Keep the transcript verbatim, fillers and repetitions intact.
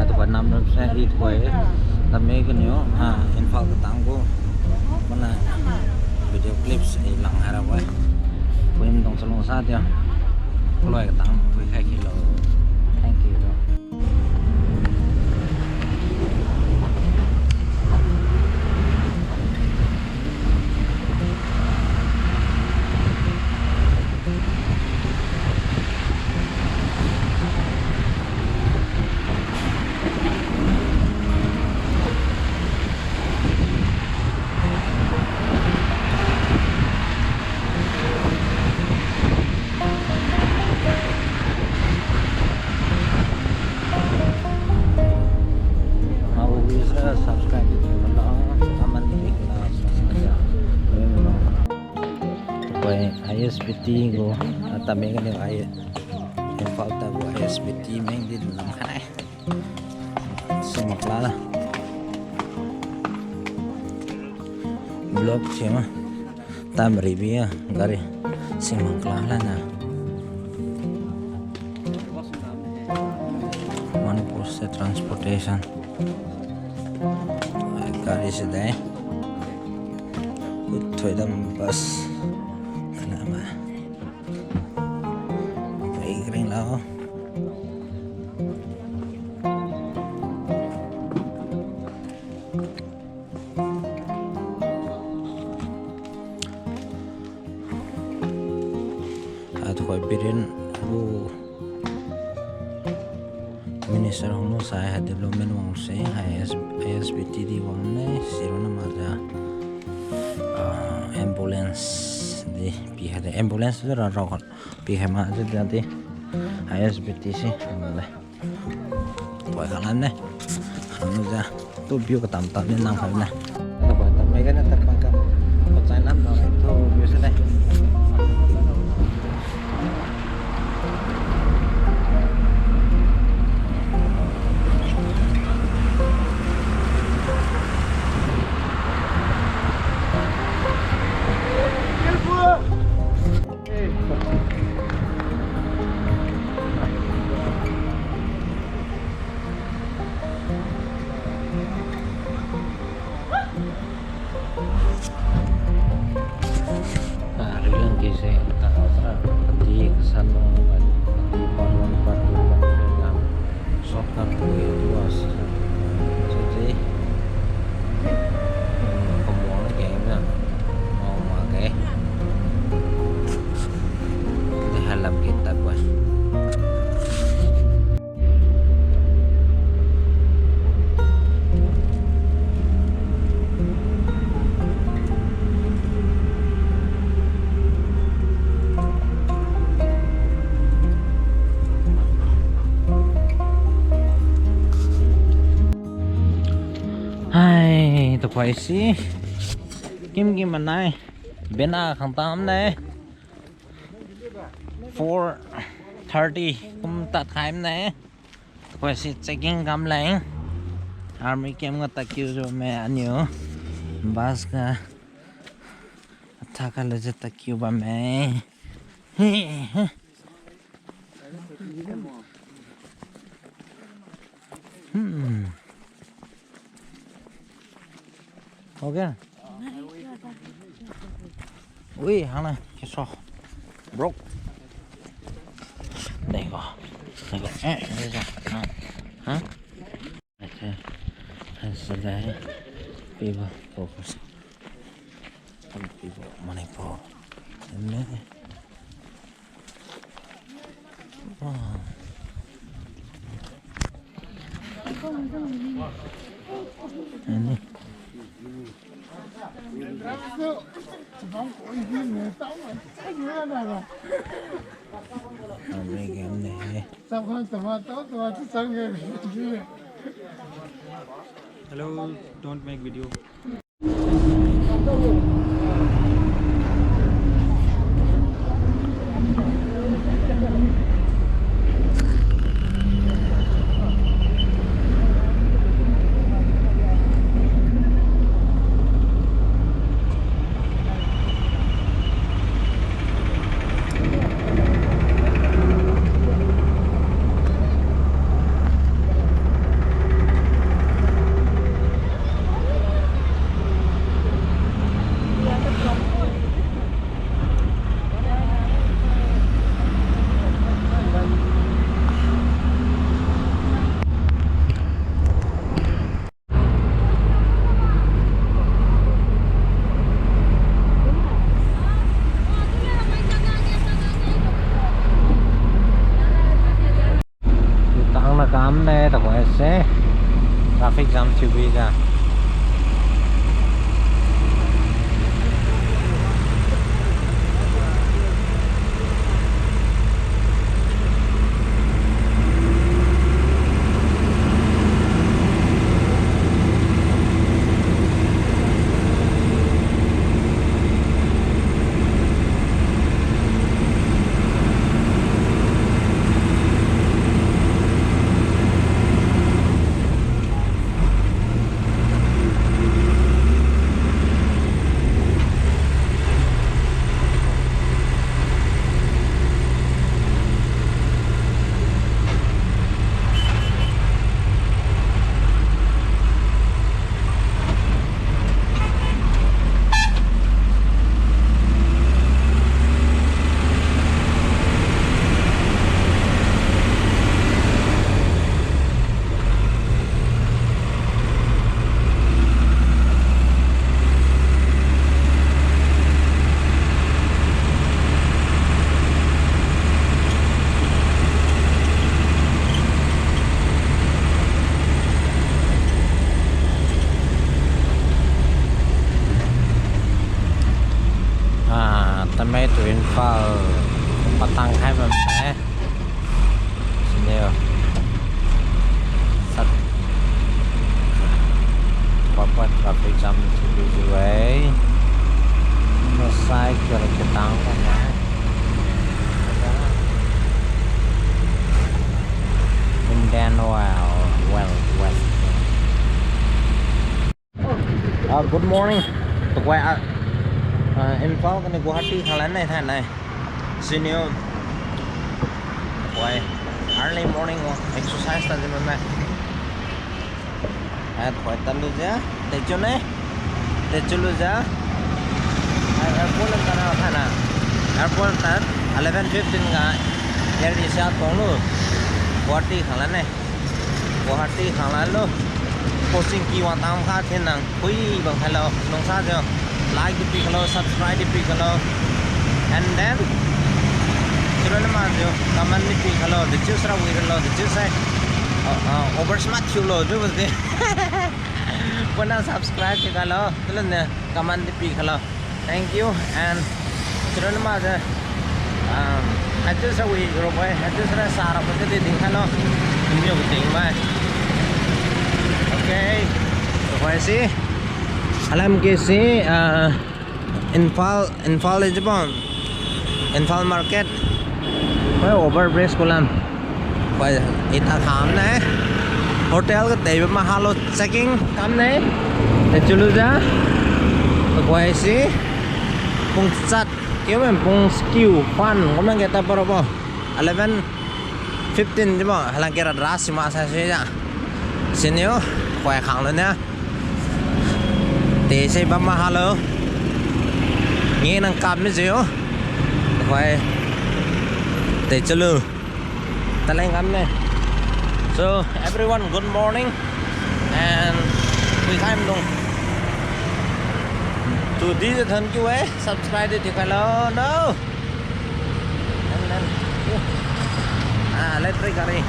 Tuhoi namrase i tuhoi Tamenglong ganiu, ah, Imphal katang gu. Mana video clips i lang haira we. Pui mdung chalung sa tiu. Kaloi katang pui khai khilo. Thank you. Subscribe to the channel. Koi I S B T gu, ah, Tamenglong ganiu I, Imphal ta gu I S B T meng di lam khai. Simakla la. Block sima. Tam ribi a gari. Simakla la na. Manipur State Transportation. Gari si dai. Uthoidam bus. Kana ma. Ring ring lao. Atukoi Biren gu Minister hungnu sai hai development wang se hai S-, S B T D wang ne sirona maja, ah, ambulance di pi hai de ambulance de ra ra pi hai ma de de I S B T C le. Tuai khalam ne. Hangja. Tu view katam tam ne nang khalam ne. Tuai tam mega ne tak pangkam. Ko chai lam no tu view se ne. Ah, rilang kise, ah, sa, pati, kasan, pati, part one, part two, part three, lam. Shortcut ko ye tu as. So, ji. Hmm, kamuang na keng na. Muang ma ke. Di halam kita kuan. Hai, tukhoi si. Kim kim manai. Bena khang tam nai. Four thirty kum tad khai mane. Tukhoi si checking kam leng. Army camp ga takiu jiu me aniu. Bus ga. Athak ga le je takiu bamme. He, he. Hmm. Okay. Ui, hang na, kiso. Bro. Dai ko. Dai ko. Eh, dai ko. Ha? Ha? Okay. Hai, sadai. Pibo, focus. Pibo, Manipur. Enne. Wow. Ani. Amai game ne. Hello, don't make video. Nangna kam de, tuhoi se. Traffic jam thiu bijiu. Ah, tamai tu Imphal patang khai bamse. Siniu. Sat. Papa traffic jam thiu bijiu-e. Masai kira kitang bamse. Indian Oil, well, well. Ah, good morning. Tuhoi, ah, ah, Imphal kani Guwahati khanglan ne thainai. Siniu. Tuhoi, early morning walk, exercise tadi mame. Ah, tuhoi tadlujiu, techiu ne. Techiu lujiu. Ah, airport lam tadna thainai. Airport tad eleven fifteen ga Air Asia tonglu. Guwahati khanglan ne. Guwahati khanglan lo. Posting ki wang tang kha thin nang phui bang khailo. Lungsa jiu. Like di pi khailo, subscribe di pi khailo. And then, chiro nama jiu, comment di pi khailo, dechiu sara wi ralo, dechiu sai. Ah, ah, over smart thiulo, chiu bus di. Pona subscribe di khailo, talo ne comment di pi khailo. Thank you, and chiro nama jiu, um, haichiu sara wi rabo-e, haichiu sara sa rabo-e di din khailo. Niu ting mai. Okay. Tuhoi si. Alam ke si, ah, Imphal, Imphal le jibon. Imphal market. Oi, over bridge kulam. Oi, ita kamne. Hotel katei mahalo checking kamne. Techiu lujiu. Oi si. Pung chat. Kiu men pung skiu fan. Ngomang kita parabo. Eleven fifteen jibo. Halang kira dra sima sa si ja. Siniu. Oi khanglu ne. Tese bam mahalo. Nge nang kam mi jiu. Oi. Techiu lu. Taleng kam ne. So, everyone, good morning. And we time dong. To this, thank you, eh. Subscribe di khailo, no. And then, ah, electric gari.